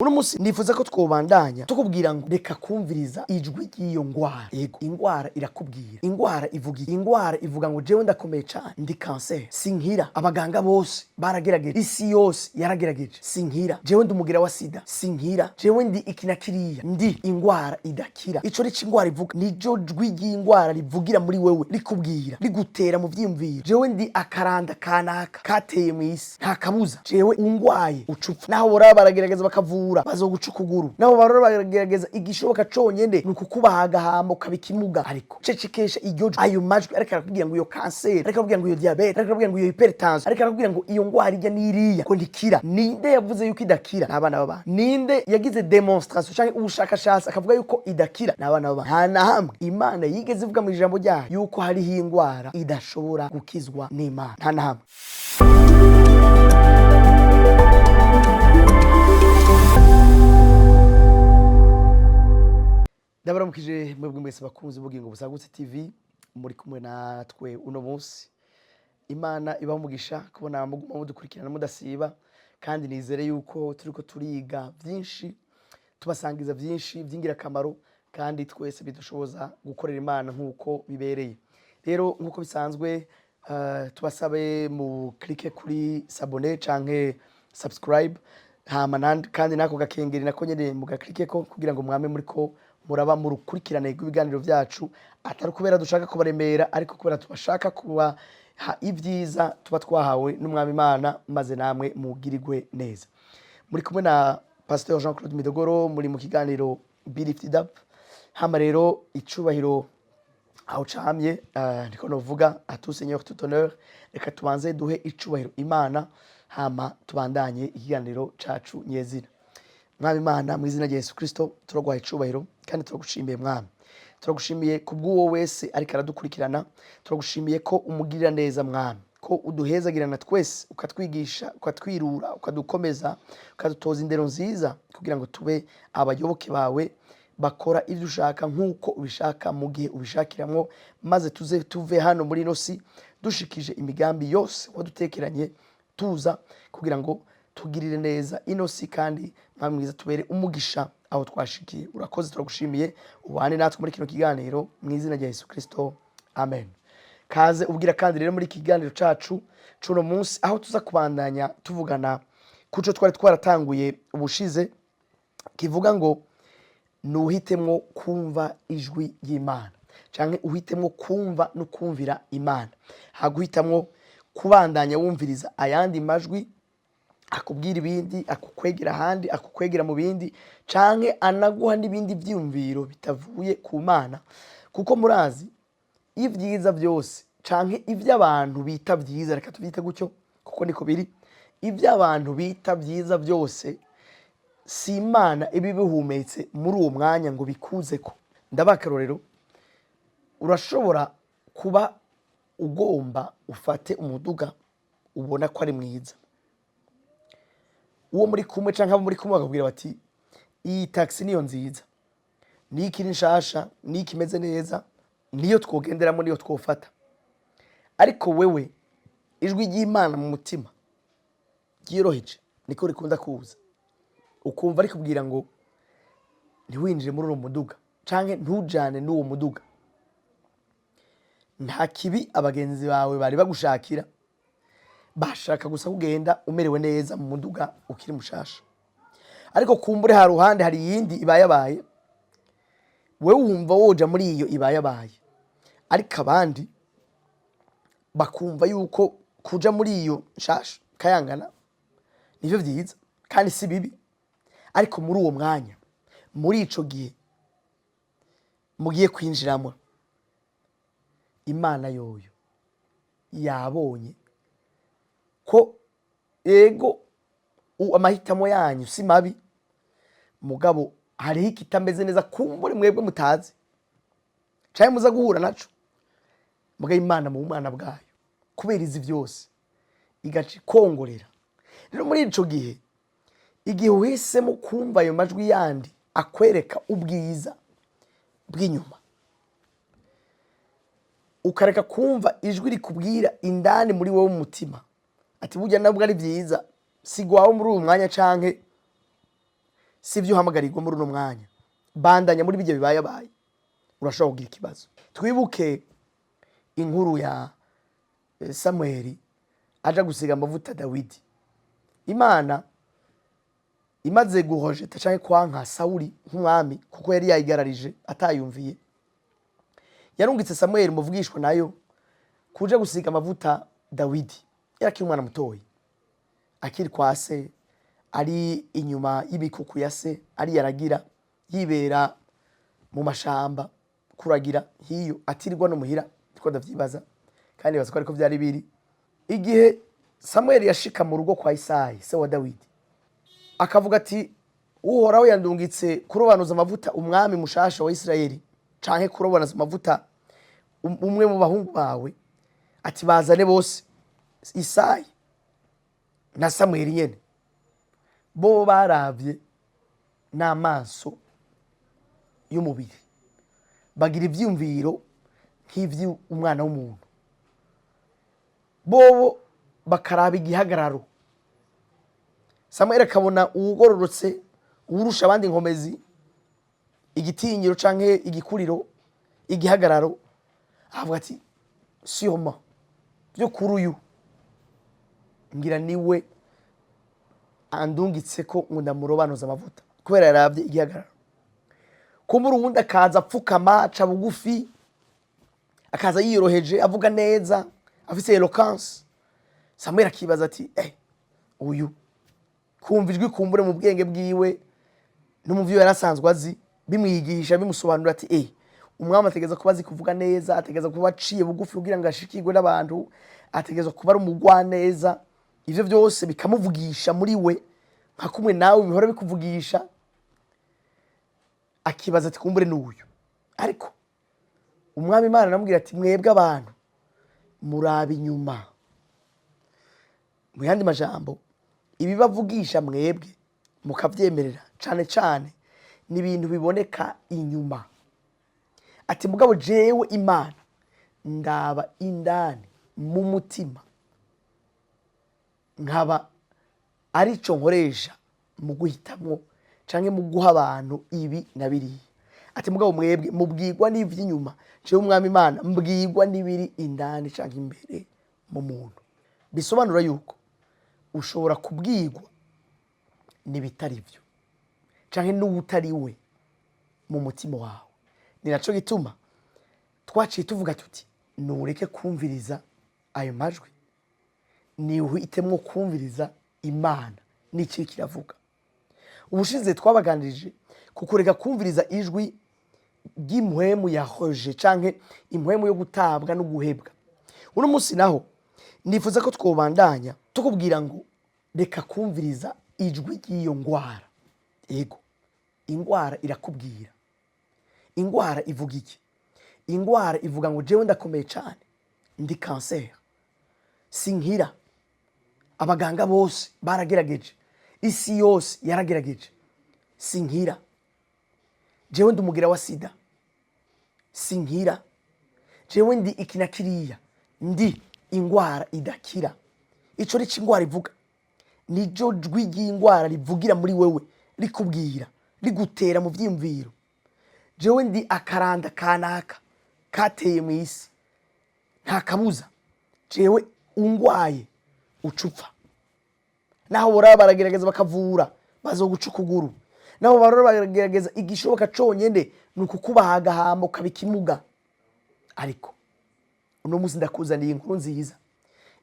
Uno munsi nifuza ko twobandanya tukubwira ngo reka kumviriza ijwi ry'iyo ngwara. Yego, ingwara irakubwira, ingwara ivuga, ingwara ivuga ngo jewe ndakomeye cane, ndi kanseri, sinkira, abaganga bose baragerageje, isi yose yaragerageje, sinkira, jewe ndi umugira wa sida, sinkira, jewe ndi iki na kiriya, ndi ingwara idakira. Ico nico ingwara ivuga, nijo jwi ry'ingwara rivugira muri wewe, rikubwira, rigutera mu vyiyumviro: jewe ndi akaranda kanaka kateye mw'isi, nta kabuza, jewe ungwaye ucupfa. Naho boraba baragerageza bakavura, bazoguca ukuguru, naho barora baragerageza, igishoboka conyene ni ukukubaga hama ukaba ikimuga. Ariko cecekesha iryo jwi, ayo majwi ariko arakubwira ngo iyo kanseri, ariko arakubwira ngo iyo diabète, ariko arakubwira ngo iyo hypertension, ariko arakubwira ngo iyo ngwara ijya n'iriya ko ntikira. Ninde yavuze yuko idakira? Ni abana b'abantu. Ninde yagize démonstration canke ubushakashatsi akavuga yuko idakira? Ni abana b'abantu. Nta na hamwe Imana yigeze ivuga mu ijambo ryayo yuko hariho ingwara idashobora gukizwa n'Imana, nta na hamwe. Ndabaramukije mwebwe mwese bakunzi Bugingo Busagutse TV muri kumwe natwe uno munsi. Imana ibaha umugisha kubona muguma mudukurikirana mudasiba, kandi nizere yuko turiko turiga byinshi, tubasangiza byinshi by'ingirakamaro, kandi twese bidushoboza gukorera Imana nk'uko bibereye. Rero nk'uko bisanzwe, tubasabe mu clique kuri s'abonner canke subscribe, hama kandi nako gakengeri nako nyene mugaklikeko kugira ngo mwame muriko muraba mu rukurikirane rw'ibiganiro byacu, atari kubera dushaka kubaremera, ariko kubera tubashaka kubaha ibyiza tuba twahawe n'Umwami Imana, maze namwe mugirirwe neza. Muri kumwe na Pasteur Jean Claude Midogoro, muri mu kiganiro Be Lifted Up. Hama rero icubahiro aho camye, niko novuga, à tout seigneur tout honneur. Reka tubanze duhe icubahiro Imana, hama tubandanye ikiganiro cacu nyezina. Mwami Imana, mu izina rya Yesu Kristo, turaguha icubahiro kandi turagushimiye. Mwami, turagushimiye kubw'uwo wese ariko aradukurikirana. Turagushimiye ko umugirira neza, Mwami, ko uduhezagirana twese, ukatwigisha, ukatwirura, ukadukomeza, ukadutoza indero nziza kugira ngo tube abayoboke bawe bakora ibyo ushaka nk'uko ubishaka mu gihe ubishakiramwo, maze tuze tuve hano muri ino si dushikije imigambi yose wadutekeranye tuza kugira ngo tugirire neza ino si, kandi Mwami mwiza, tubere umugisha aho twashikiye. Urakoze, turagushimiye, ubane natwe muri kino kiganiro, mu izina rya Yesu Kristo, amen. Kaze ubwira kandi rero muri iki kiganiro cacu cuno munsi, aho tuza kubandanya tuvugana kuco twari twaratanguye ubushize, kivuga ngo nuhitemwo kumva ijwi ry'Imana canke uhitemwo kumva no kumvira Imana, haguhitamwo kubandanya wumviriza ayandi majwi akubwira ibindi, akukwegera ahandi, akukwegera mu bindi, canke anaguha n'ibindi vyiyumviro bitavuye ku Mana. Kuko murazi, ibyiza byose canke ivy'abantu bita vyiza, reka tuvyite gutyo kuko niko biri, ivy'abantu bita vyiza byose si Imana iba ibihumetse muri uwo mwanya ngo bikuzeko. Ndabaha akarorero: urashobora kuba ugomba ufate umuduga ubona ko ari mwiza, uwo muri kumwe canke abo muri kumwe bakakubwira bati: "Iyi taxi niyo nziza, niyo ikiri nshasha, niyo ikimeze neza, niyo twogenderamo, niyo twofata." Ariko wewe ijwi ry'Imana mu mutima ryoroheje niko rikunda kuza, ukumva rikubwira ngo ntiwinjire muri uwo muduga canke ntujane n'uwo muduga. Nta kibi abagenzi bawe bari bagushakira, bashaka gusa kugenda umerewe neza mu muduga ukiri mushasha. Ariko kumbure ha ruhande hari iyindi ibayabaye, wewe wumva woja muri iyo ibayabaye, ariko abandi bakumva yuko kuja muri iyo nshasha kayangana nivyo vyiza. Kandi si bibi, ariko muri uwo mwanya, muri ico gihe mugiye kwinjiramo, Imana yoyo yabonye ko ego amahitamo yanyu si mabi, mugabo hariho ikitameze neza kumbure mwebwe mutazi canke muza guhura naco. Mugabo Imana mu bumana bwayo, kubera izi byose, igaca ikongorera. Rero muri ico gihe, igihe uhisemo kumva ayo majwi yandi akwereka ubwiza bw'inyuma, ukareka kumva ijwi rikubwira indani muri wowe mu mutima ati: "Burya nabwo ari byiza, si gwawe muri uyu mwanya canke Si byo uhamagarirwa muri uno mwanya. Bandanya muri bijya bibayabaye, urashobora kugira ikibazo. Twibuke inkuru ya Samweli aja gusiga amavuta Dawidi. Imana imaze guhojeta canke kwanka Sawuli nk'umwami, kuko yari yayigararije atayumviye, yarungitse Samweli umuvugishwa nayo kuja gusiga amavuta Dawidi. Yari akiri umwana mutoyi, akiri kwa se, ari inyuma y'ibikuku ya se, ari yaragira, yibera mu mashamba kuragira hiyo, atirirwa no muhira. Ndiko ndavyibaza kandi nibaza ko ariko vyari biri. Igihe Samweli yashika mu rugo kwa Isayi, se wa Dawidi, akavuga ati: "Uhoraho yandungitse kurobanuza amavuta umwami mushasha wa Isirayeli, canke kurobanuza amavuta umwe mu bahungu bawe," ati: "Bazane bose." Isayi na Samweli nyene bo baravye n'amaso y'umubiri, bagira ivyiyumviro nk'ivy'umwana w'umuntu, bobo bakaraba igihagararo. Samweli akabona uwugororotse, uwurusha abandi inkomezi, igitinyiro canke igikuriro, igihagararo, avuga ati: "Sûrement byo kuri uyu ngira niwe andungitse ko ngo ndamurobanuza amavuta," kubera yaravye igihagararo. Kumbura uwundi akaza apfukama, aca bugufi, akaza yiyoroheje, avuga neza, afise éloquence. Samweli akibaza ati: "Uyu kumva ijwi." Kumbure mu bwenge bwiwe no mu vyo yari asanzwe azi, bimwigisha, bimusobanurira ati: "Umwami ategereza kuba azi kuvuga neza, ategereza kuba aciye bugufi kugira ngo ashikirwe n'abantu, ategereza kuba ari umugwaneza." Ivyo byose bikamuvugisha muri we, nka kumwe nawe bihora bikuvugisha. Akibaza ati: "Kumbure n'uyu." Ariko umwami Imana aramubwira ati: "Mwebwe abantu muraba inyuma." Mu yandi majambo, ibibavugisha mwebwe mukavyemerera cane cane ni ibintu biboneka inyuma. Ati: "Mugabo jewe Imana ndaba indani mu mutima, nkaba arico nkoresha mu guhitamwo canke mu guha abantu ibi na biriya." Ati: "Mugabo mwebwe mubwirwa n'ivy'inyuma, jewe umwami Imana mbwirwa n'ibiri indani canke imbere mu muntu." Bisobanura yuko ushobora kubwirwa n'ibitari byo canke n'uwutari we mu mutima wawe. Ni naco gituma twaciye tuvuga tuti: nureke kumviriza ayo majwi, niwihitemwo kumviriza Imana n'ikiri kiravuga. Ubushize twabaganirije ku kureka kumviriza ijwi ry'impwemu ya rejet canke impwemu yo gutabwa no guhebwa. Uno munsi naho nifuza ko twobandanya tukubwira ngo reka kumviriza ijwi ry'iyo ngwara. Ego, ingwara irakubwira. Ingwara ivuga iki? Ingwara ivuga ngo: "Jewe ndakomeye cane, ndi kanseri, sinkira, abaganga bose baragerageje, isi yose yaragerageje, sinkira. Jewe ndi umugira wa sida, sinkira. Jewe ndi iki na kiriya, ndi ingwara idakira." Ico nico ingwara ivuga, nijo jwi ry'ingwara rivugira muri wewe, rikubwira, rigutera mu vyiyumviro: "Jewe ndi akaranda kanaka kateye mu isi, nta kabuza jewe ungwaye ucupfa. Naho boraba baragerageza bakavura, bazoguca ukuguru. Naho barora baragerageza, igishoboka conyene ni ukukubahaga hama ukaba ikimuga." Ariko uno munsi ndakuzaniye inkuru nziza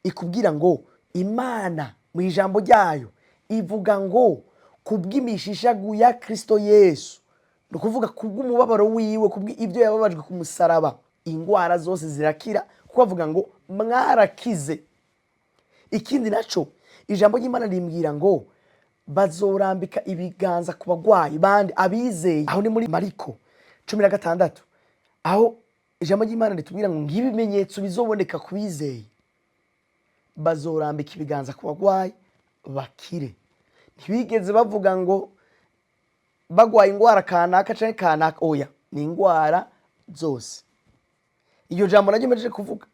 ikubwira ngo Imana mu ijambo ryayo ivuga ngo kubw'imishishagu ya Kristo Yesu, ni ukuvuga kubw'umubabaro wiwe, kubw'ibyo yababajwe ku musaraba, ingwara zose zirakira, kuko avuga ngo mwarakize. Ikindi naco, ijambo ry'Imana rimbwira ngo bazorambika ibiganza ku bagwayi bandi, abizeye. Aho ni muri Mariko 16, aho ijambo ry'Imana ritubwira ngo nk'ibimenyetso bizoboneka ku bizeye, bazorambika ibiganza ku bagwayi bakire. Ntibigeze bavuga ngo bagwaye ingwara kanaka canke kanaka, oya, ni ingwara zose. Iryo jambo naryo mpejeje kuvuga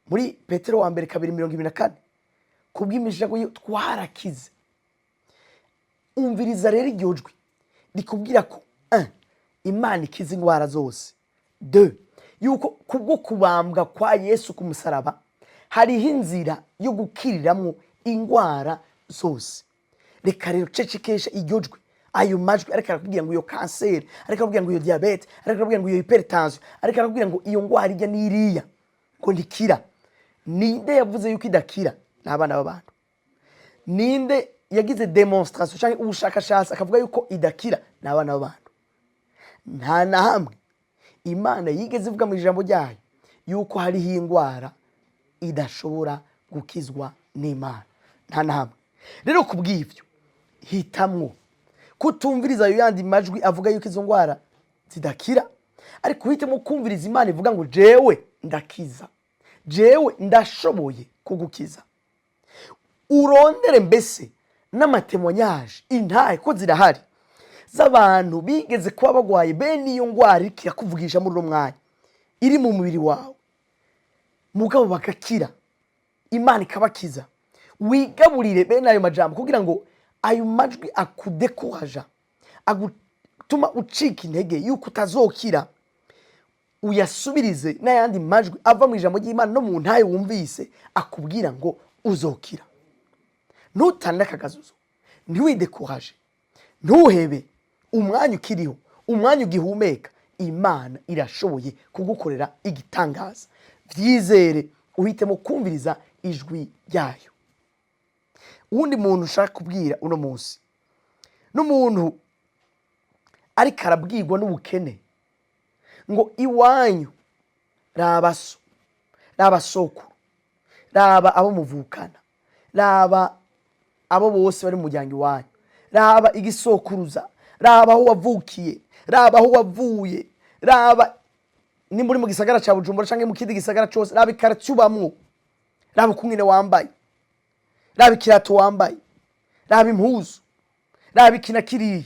muri Petero wa mbere 2:24, kubw'imishago twarakize. Umviriza rero iryo jwi. Rikubwira ko un, Imana ikiza indwara zose, deux, yuko kubwo kubambwa kwa Yesu ku musaraba hariho inzira yo gukiriramwo indwara zose. Reka rero cecekesha iryo jwi, ayo majwi ariko arakubwira ngo iyo kanseri, ariko arakubwira ngo iyo diyabete, ariko arakubwira ngo iyo hypertension, ariko arakubwira ngo iyo ndwara ijya n'iriya ngo ntikira. Ninde yavuze yuko idakira? Ni abana b'abantu. Ninde yagize démonstration cyangwa ubushakashatsi akavuga yuko idakira? Ni abana b'abantu. Nta na hamwe Imana yigeze ivuga mu ijambo ryayo yuko hariho indwara idashobora gukizwa n'Imana, nta na hamwe. Rero ku bw'ibyo, hitamwo kutumviriza ayo yandi majwi avuga yuko izo ndwara zidakira, ariko uhitemo kumviriza Imana ivuga ngo: "Jewe ndakiza, jewe ndashoboye kugukiza." Urondere mbese n'ama témoignages, intahe ko zirahari z'abantu bigeze kuba bagwaye bene iyo ndwara iriko irakuvugisha muri uno mwanya, iri mu mubiri wawe, mugabo bagakira, Imana ikabakiza. Wigaburire bene ayo majambo kugira ngo ayo majwi akudekuraja, agutuma ucika intege yuko utazokira, uyasubirize n'ayandi majwi ava mu ijambo ry'Imana no mu ntahe wumvise akubwira ngo uzokira. Ntutane akagazuzo, ntiwidekuraje, ntuhebe. Umwanya ukiriho, umwanya ugihumeka, Imana irashoboye kugukorera igitangaza. Byizere, uhitemo kumviriza ijwi ryayo. Uwundi muntu ushaka kubwira uno munsi n'umuntu ariko arabwirwa n'ubukene ngo: "Iwanyu, raba so, raba sokuru, raba abo muvukana, raba abo bose bari mu muryango iwanyu, raba igisokuruza, raba aho wavukiye, raba aho wavuye, raba nimba uri mu gisagara cya Bujumbura cyangwa mu kindi gisagara cyose, raba ikaratiye ubamwo, raba ukungene wambaye, raba ikirato wambaye, raba impuzu, raba iki na kiriya."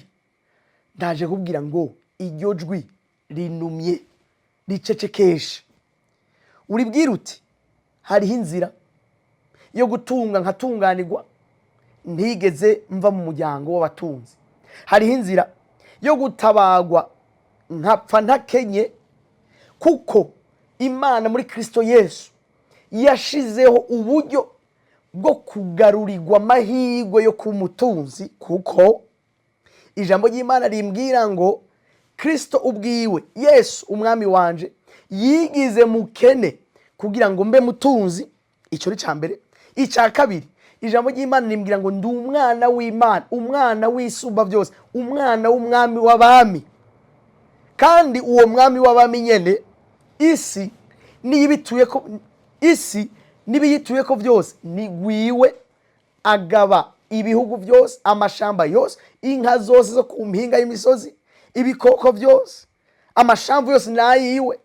Ndaje kubwira ngo iryo jwi rinumye, ricecekeshe, uribwira uti: "Hariho inzira yo gutunga nkatunganirwa ntigeze mva mu muryango w'abatunzi. Hariho inzira yo gutabagwa nkapfa ntakenye, kuko Imana muri Kristo Yesu yashizeho uburyo bwo kugarurirwa amahirwe yo kuba umutunzi, kuko ijambo ry'Imana rimbwira ngo Kristo ubwiwe, Yesu umwami wanje, yigize mukene kugira ngo mbe mutunzi." Icyo ni icya mbere. Icya kabiri, ijambo ry'Imana rimbwira ngo ndi umwana w'Imana, umwana w'Isumba byose, umwana w'Umwami w'abami. Kandi uwo Mwami w'abami nyene, isi n'ibituye ko, isi n'ibiyituye ko byose ni gwiwe. Agaba ibihugu byose, amashamba yose, inka zose zo ku mpinga y'imisozi, ibikoko byose, amashamvu yose ni ayiwe."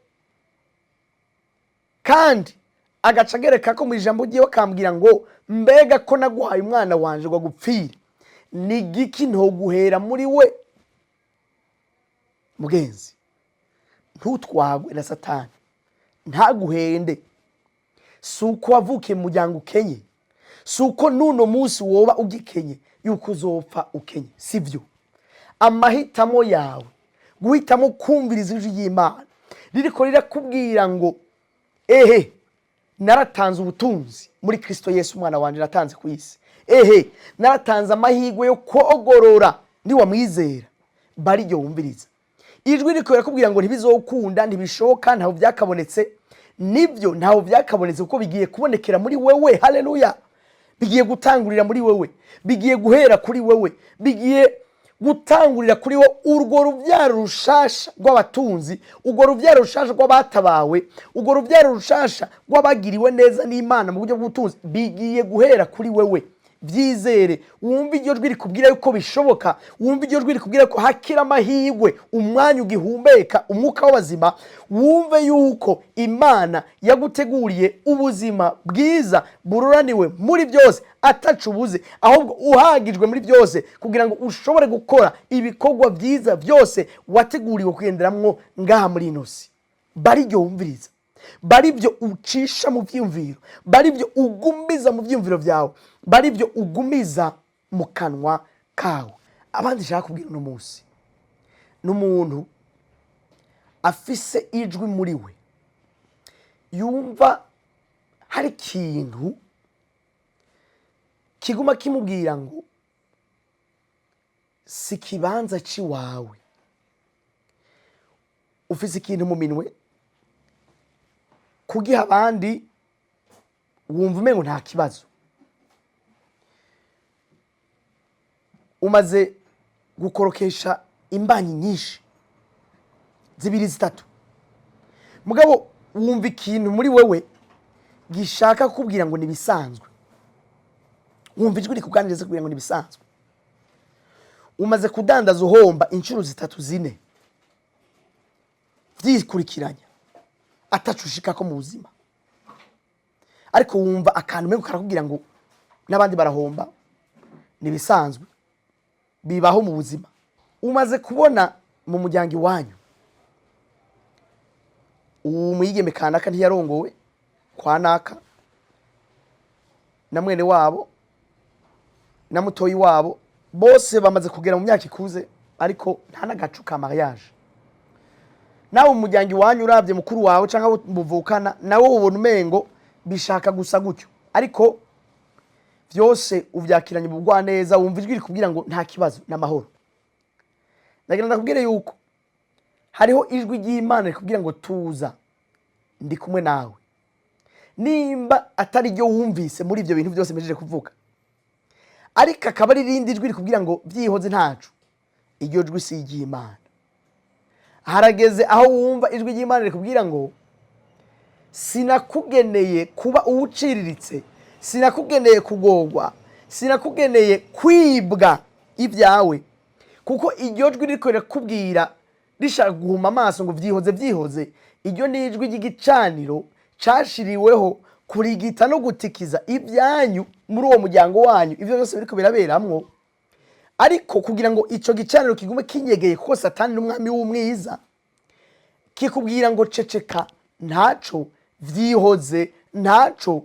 Kandi agaca agereka ko mu ijambo ryiwe akambwira ngo: "Mbega ko naguhaye umwana wanje ngo agupfire, ni giki ntoguhera muri we?" Mugenzi, ntutwagwe na Satani, ntaguhende. Si uko wavukiye mu muryango ukenye, si uko n'uno munsi woba ugikenye yuko uzopfa ukenye, si byo. Amahitamo yawe, guhitamo kumviriza ijwi ry'Imana ririko rirakubwira ngo: "Ehe, naratanze ubutunzi muri Kristo Yesu umwana wanjye natanze ku isi. Ehe, naratanze amahirwe yo kogorora niwamwizera." Bariryo wumviriza. Ijwi riko rirakubwira ngo ntibizokunda, ntibishoboka, ntaho byakabonetse. Nibyo, ntaho byakabonetse, kuko bigiye kubonekera muri wewe. Haleluya! Bigiye gutangurira muri wewe, bigiye guhera kuri wewe, bigiye gutangurira kuri wo. Urwo rubyaro rushasha rw'abatunzi, urwo rubyaro rushasha rw'abatabawe, urwo rubyaro rushasha rw'abagiriwe neza n'Imana mu buryo bw'ubutunzi, bigiye guhera kuri wewe. Byizere, wumve iryo jwi rikubwira yuko bishoboka, wumve iryo jwi rikubwira ko hakiri amahirwe umwanya ugihumeka umwuka w'abazima, wumve yuko Imana yaguteguriye ubuzima bwiza bururaniwe muri byose, atacu ubuze, ahubwo uhagijwe muri byose, kugira ngo ushobore gukora ibikorwa byiza byose wateguriwe kugenderamwo ngaha muri ino si. Bariryo wumviriza, baribyo ucisha mu byiyumviro, baribyo ugumiza mu byiyumviro byawe, baribyo ugumiza mu kanwa kawe. Abandi nshaka kubwira uno munsi N'umuntu afise ijwi muri we, yumva hari ikintu kiguma kimubwira ngo si ikibanza c'iwawe. Ufise ikintu mu minwe, kugiha abandi wumva umengo nta kibazo. Umaze gukorokesha imbanyi nyinshi, zibiri, zitatu, mugabo wumva ikintu muri wewe gishaka kukubwira ngo nibisanzwe. Wumva ijwi rikuganiriza kubwira ngo nibisanzwe. Umaze kudandaza uhomba inshuro zitatu, zine vyikurikiranya, atacushikako mu buzima, ariko wumva akantu umengo karakubwira ngo n'abandi barahomba, nibisanzwe, bibaho mu buzima. Umaze kubona mu muryango iwanyu uwo mwigeme kanaka ntiyarongowe kwa naka, na mwene wabo na mutoyi wabo bose bamaze kugera mu myaka ikuze, ariko nta n'agacu ka mariage. Nawe mu muryango iwanyu uravye mukuru wawe canke abo muvukana nawe, ubona umengo bishaka gusa gutyo, ariko vyose uvyakiranye ubugwaneza. Wumva ijwi rikubwira ngo nta kibazo, n'amahoro. Ndagira ndakubwire yuko hariho ijwi ry'Imana rikubwira ngo tuza, ndi kumwe nawe. Nimba atari ryo wumvise muri ibyo bintu byose mpejeje kuvuga, ariko akaba ari irindi jwi rikubwira ngo byihoze ntacu, iryo jwi si iry'Imana. Harageze aho wumva ijwi ry'Imana rikubwira ngo sinakugeneye kuba uwuciriritse, sinakugeneye kugorwa, sinakugeneye kwibwa ibyawe. Kuko iryo jwi ririko rirakubwira rishaka guhuma amaso ngo vyihoze, vyihoze, iryo ni ijwi ry'igicaniro cashiriweho kurigita no gutikiza ibyanyu muri uwo muryango wanyu, ivyo byose biriko biraberamwo. Ariko kugira ngo ico gicaniro kigume kinyegeye, kuko Satani n'umwami w'umwiza, kikubwira ngo ceceka, ntaco, vyihoze, ntaco.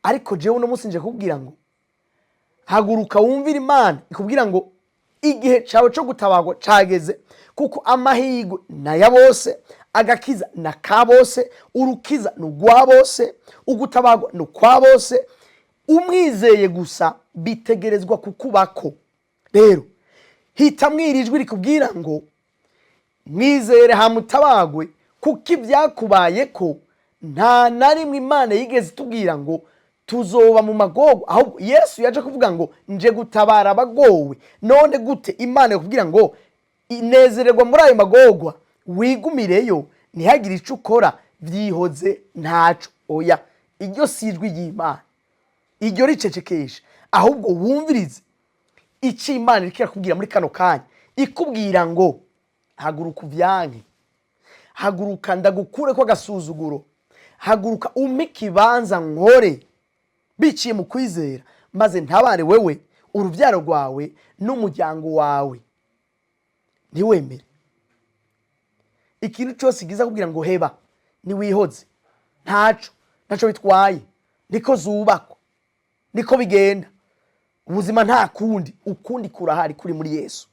Ariko jewe uno munsi nje kukubwira ngo haguruka wumvire Imana ikubwira ngo igihe cawe co gutabarwa cageze, kuko amahirwe naya bose, agakiza na ka bose, urukiza ni urwa bose, ugutabarwa ni ukwa bose. Umwizeye gusa bitegerezwa kukubako. Rero hitamwo iri jwi rikubwira ngo mwizere hamutabagwe, kuko ibyakubayeko nta na rimwe Imana yigeze itubwira ngo tuzoba mu magogo. Ahubwo Yesu yaje kuvuga ngo nje gutabara abagowe. None gute Imana yakubwira ngo inezererwa muri ayo magogwa, wigumireyo, ntihagire icyo ukora, byihoze, ntaco? Oya, iryo si ijwi ry'Imana, iryo ricecekesha. Ahubwo wumvirize icyo Imana iriko irakubwira muri kano kanya, ikubwira ngo haguruka uvyanke, haguruka ndagukure ko agasuzuguro, haguruka umpe ikibanza nkore biciye mu kwizera, maze ntabare wewe, urubyaro rwawe n'umuryango wawe. Ntiwemere ikintu cyose kiza kubwira ngo heba, ntiwihoze, ntaco, ntaco bitwaye, niko zubakwa, niko bigenda ubuzima, nta kundi. Ukundi kurahari, kuri muri Yesu.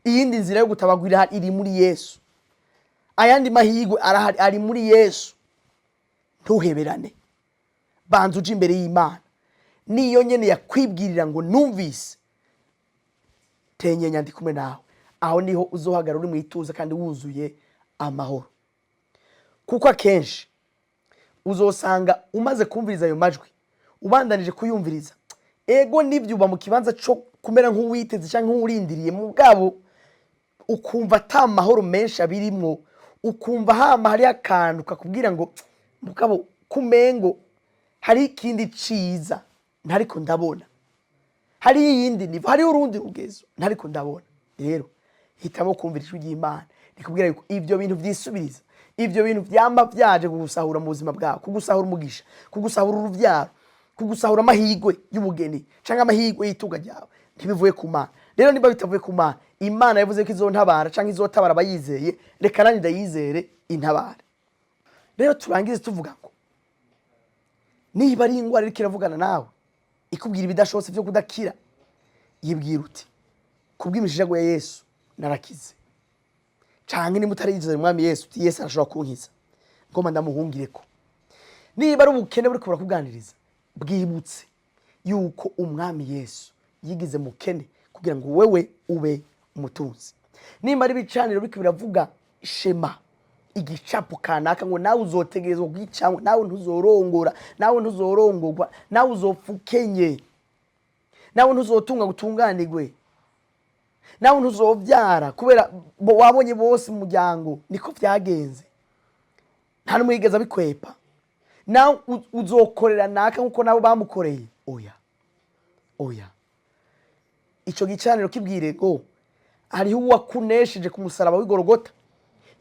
Iyindi nzira yo gutabagwa irahari, iri muri Yesu. Ayandi mahirwe arahari, ari muri Yesu. Ntuheberane, banza uje imbere y'Imana, niyo nyene yakwibwirira ngo numvise tenyenya, ndi kumwe nawe. Aho niho uzohagarara uri mu ituze kandi wuzuye amahoro. Kuko akenshi uzosanga umaze kumviriza ayo majwi, ubandanije kuyumviriza, ego nibyo, uba mu kibanza cyo kumera nk'uwiteze cyangwa nk'uwurindiriye, mugabo ukumva ata mahoro menshi abirimwo. Ukumva hama hariho akantu kakubwira ngo mugabo kumengo hari ikindi ciza ntariko ndabona, hari iyindi nivo, hariho urundi rugezo ntariko ndabona. Rero hitamo kumvira ijwi ry'Imana rikubwira yuko ibyo bintu vyisubiriza, ibyo bintu vyama vyaje kugusahura mu buzima bwawe, kugusahura umugisha, kugusahura uruvyaro, kugusahura amahirwe y'ubugeni canke amahirwe y'itunga ryawe, ntibivuye ku Mana. Rero niba bitavuye ku Mana, Imana yavuze ko izontabara canke izotabara abayizeye, reka nanjye ndayizere intabare. Rero turangize tuvuga ngo niba ari ingwara iriko iravugana nawe ikubwira ibidashobotse vyo kudakira, yibwira uti kubera ko Kubw'imishishago ya Yesu narakize. Canke niba utariyizera Umwami Yesu, uti: "Yesu arashobora kunkiza, ngomba ndamuhungireko." Niba ari ubukene buriko burakuganiriza, bwibutse yuko Umwami Yesu yigize mukene kugira ngo wewe ube umutunzi. Nimba ari ibicaniro biriko biravuga schéma, igicapo kanaka, ngo nawe uzotegerezwa kugicamwo, nawe ntuzorongora, nawe ntuzorongorwa, nawe uzopfa ukenye, nawe ntuzotunga ngo utunganirwe, nawe ntuzovyara kubera bo wabonye bose mu muryango niko vyagenze, nta n'umwe yigeze abikwepa, nawe uzokorera naka nkuko nabo bamukoreye. Oya, oya, ico gicaniro kibwire ngo hariho uwakunesheje ku musaraba w'Igorogota,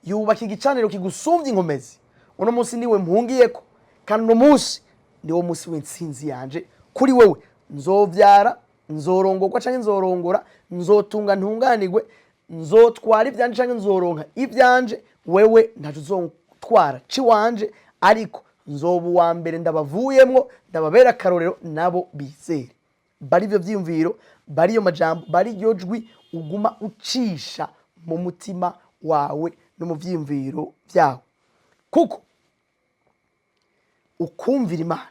yubaka igicaniro kigusumbya inkomezi. Uno munsi niwe mpungiyeko, kandi uno munsi niwo munsi w'intsinzi yanje kuri wewe. Nzovyara, nzorongorwa canke nzorongora, nzotunga ntunganirwe, nzotwara ivyanje canke nzoronka ivyanje. Wewe ntaco uzotwara ciwanje, ariko nzoba uwa mbere ndabavuyemwo, ndababera akarorero, nabo bizere. Bari ivyo vyiyumviro, bari iyo majambo, bari iryo jwi uguma ucisha mu mutima wawe no mu vyiyumviro vyawe, kuko ukumvira Imana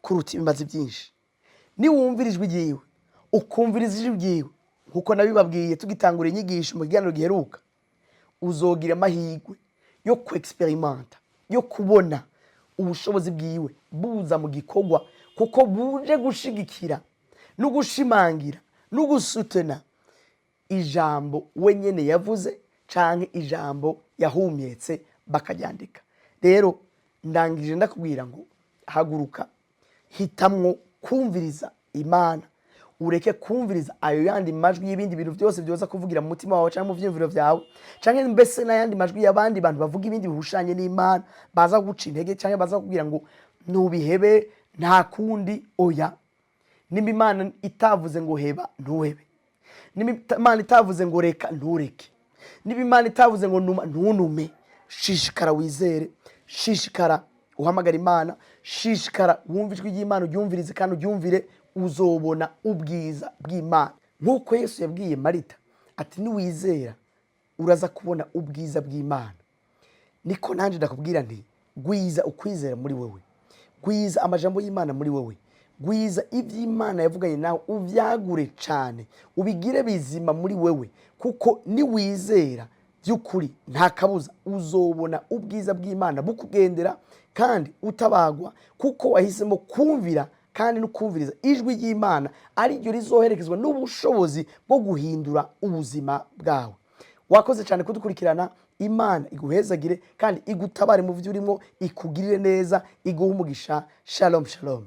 kuruta ibimazi byinshi. Niwumvira ijwi ryiwe, ukumviriza ijwi ryiwe, nkuko nabibabwiye tugitangura inyigisho mu kiganiro giheruka, uzogira amahirwe yo kwexperimenta, yo kubona ubushobozi bwiwe buza mu gikorwa, kuko buje gushigikira no gushimangira no gusutena ijambo wenyene yavuze canke ijambo yahumetse bakaryandika. Rero ndangije ndakubwira ngo haguruka, hitamwo kumviriza Imana, ureke kumviriza ayo yandi majwi y'ibindi bintu byose byoza kuvugira mu mutima wawe cyangwa mu vyiyumviro vyawe, canke mbese n'ayandi majwi y'abandi bantu bavuga ibindi bihushanye n'Imana, baza guca intege canke baza kukubwira ngo nubihebe, nta kundi. Oya, nimba Imana itavuze ngo heba, ntuhebe. Nimba Imana itavuze ngo reka, ntureke. Niba Imana itavuze ngo numa, ntunume. Shishikara wizere, shishikara uhamagara Imana, shishikara wumve ijwi ry'Imana, uryumvirize kandi uryumvire, uzobona ubwiza bw'Imana, nk'uko Yesu yabwiye Marita ati: "Niwizera uraza kubona ubwiza bw'Imana." Niko nanjye ndakubwira nti: gwiza ukwizera muri wewe, gwiza amajambo y'Imana muri wewe, gwiza iby'Imana yavuganye nawe, ubyagure cyane, ubigire bizima muri wewe, kuko niwizera by'ukuri, nta kabuza uzobona ubwiza bw'Imana bukugendera kandi utabagwa, kuko wahisemo kumvira kandi no kumviriza ijwi ry'Imana, ariryo rizoherekezwa n'ubushobozi bwo guhindura ubuzima bwawe. Wakoze cyane kudukurikirana. Imana iguhezagire kandi igutabare mu byo urimo, ikugirire neza, iguhe umugisha. Shalom, shalom.